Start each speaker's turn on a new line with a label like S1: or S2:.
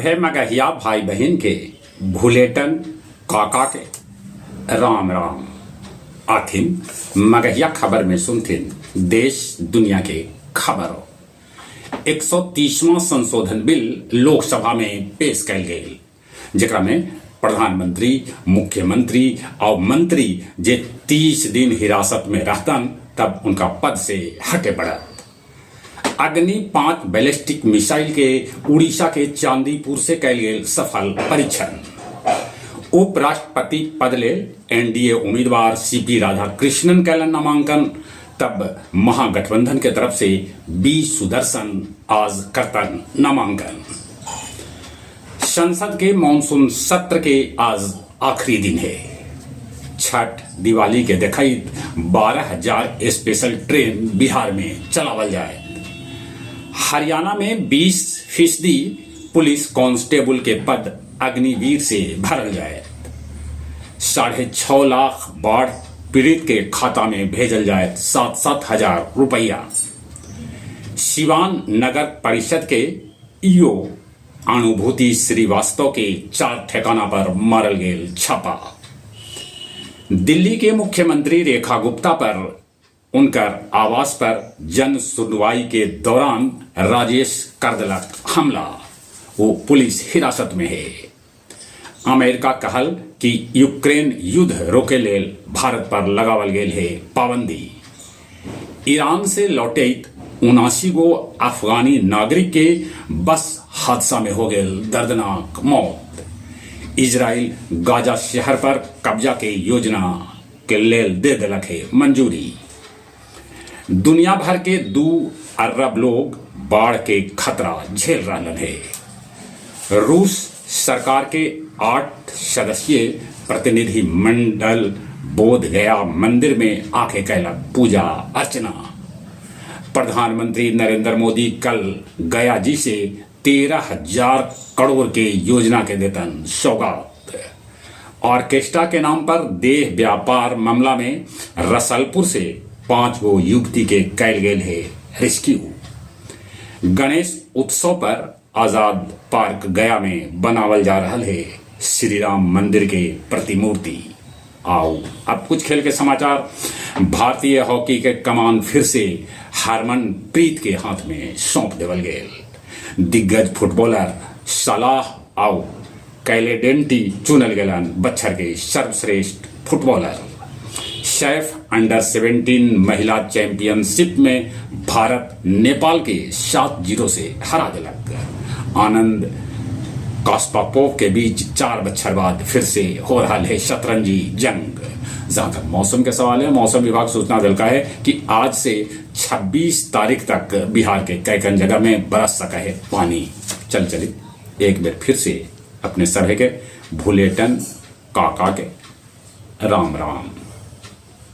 S1: सभे मगहिया भाई बहिन के भुलेटन काका के राम राम। आथिन मगहिया खबर में सुनथिन देश दुनिया के खबर। 130वां संशोधन बिल लोकसभा में पेश कैल गेल, जेकरा में प्रधानमंत्री, मुख्यमंत्री आउ मंत्री जे 30 दिन हिरासत में रहतन तब उनका पद से हटे पड़त। अग्नि 5 बैलिस्टिक मिसाइल के उड़ीसा के चांदीपुर से कैल गेल सफल परीक्षण। उपराष्ट्रपति पद लेल एनडीए उम्मीदवार सीपी राधाकृष्णन कैलन नामांकन, तब महागठबंधन के तरफ से बी सुदर्शन आज करतन नामांकन। संसद के मानसून सत्र के आज आखिरी दिन है। छठ दिवाली के देखैत 12,000 स्पेशल ट्रेन बिहार में चलावल जाए। हरियाणा में 20% पुलिस कांस्टेबल के पद अग्निवीर से भरल जाए। 6.5 लाख बाढ़ पीड़ित के खाता में भेजल जाए 7-7 हजार रुपया। सिवान नगर परिषद के ईओ अनुभूति श्रीवास्तव के 4 ठिकाना पर मारल गेल छापा। दिल्ली के मुख्यमंत्री रेखा गुप्ता पर उनकर आवास पर जन सुनवाई के दौरान राजेश कर दिलक हमला, वो पुलिस हिरासत में है। अमेरिका कहल कि यूक्रेन युद्ध रोके लेल भारत पर लगावल गेल है पाबंदी। ईरान से लौटैत 79 गो अफगानी नागरिक के बस हादसा में हो गेल दर्दनाक मौत। इजराइल गाजा शहर पर कब्जा के योजना के लेल दे दिलक है मंजूरी। दुनिया भर के 2 अरब लोग बाढ़ के खतरा झेल रहलन है। रूस सरकार के 8 सदस्यीय प्रतिनिधि मंडल बोध गया मंदिर में आके कैलक पूजा अर्चना। प्रधानमंत्री नरेंद्र मोदी कल गया जी से 13,000 करोड़ के योजना के देतन सौगात। ऑर्केस्ट्रा के नाम पर देह व्यापार मामला में रसलपुर से 5 गो युवती के कैल गेल है रेस्क्यू। गणेश उत्सव पर आजाद पार्क गया में बनावल जा रहा है श्री राम मंदिर के प्रतिमूर्ति। आओ अब कुछ खेल के समाचार। भारतीय हॉकी के कमान फिर से हरमनप्रीत के हाथ में सौंप देवल गेल। दिग्गज फुटबॉलर सलाह आओ कैलेडेंटी चुनल गेलन बच्छर के सर्वश्रेष्ठ फुटबॉलर। सैफ अंडर 17 महिला चैंपियनशिप में भारत नेपाल के 7-0 से हरा दिलक। आनंद कास्पापोव के बीच 4 बच्छर बाद फिर से हो रहा है शतरंजी जंग। जहां तक मौसम के सवाल है, मौसम विभाग सूचना दिलका है कि आज से 26 तारीख तक बिहार के कई जगह में बरस सका है पानी। चल चली एक बार फिर से अपने सभे के भुलेटन काका के राम राम।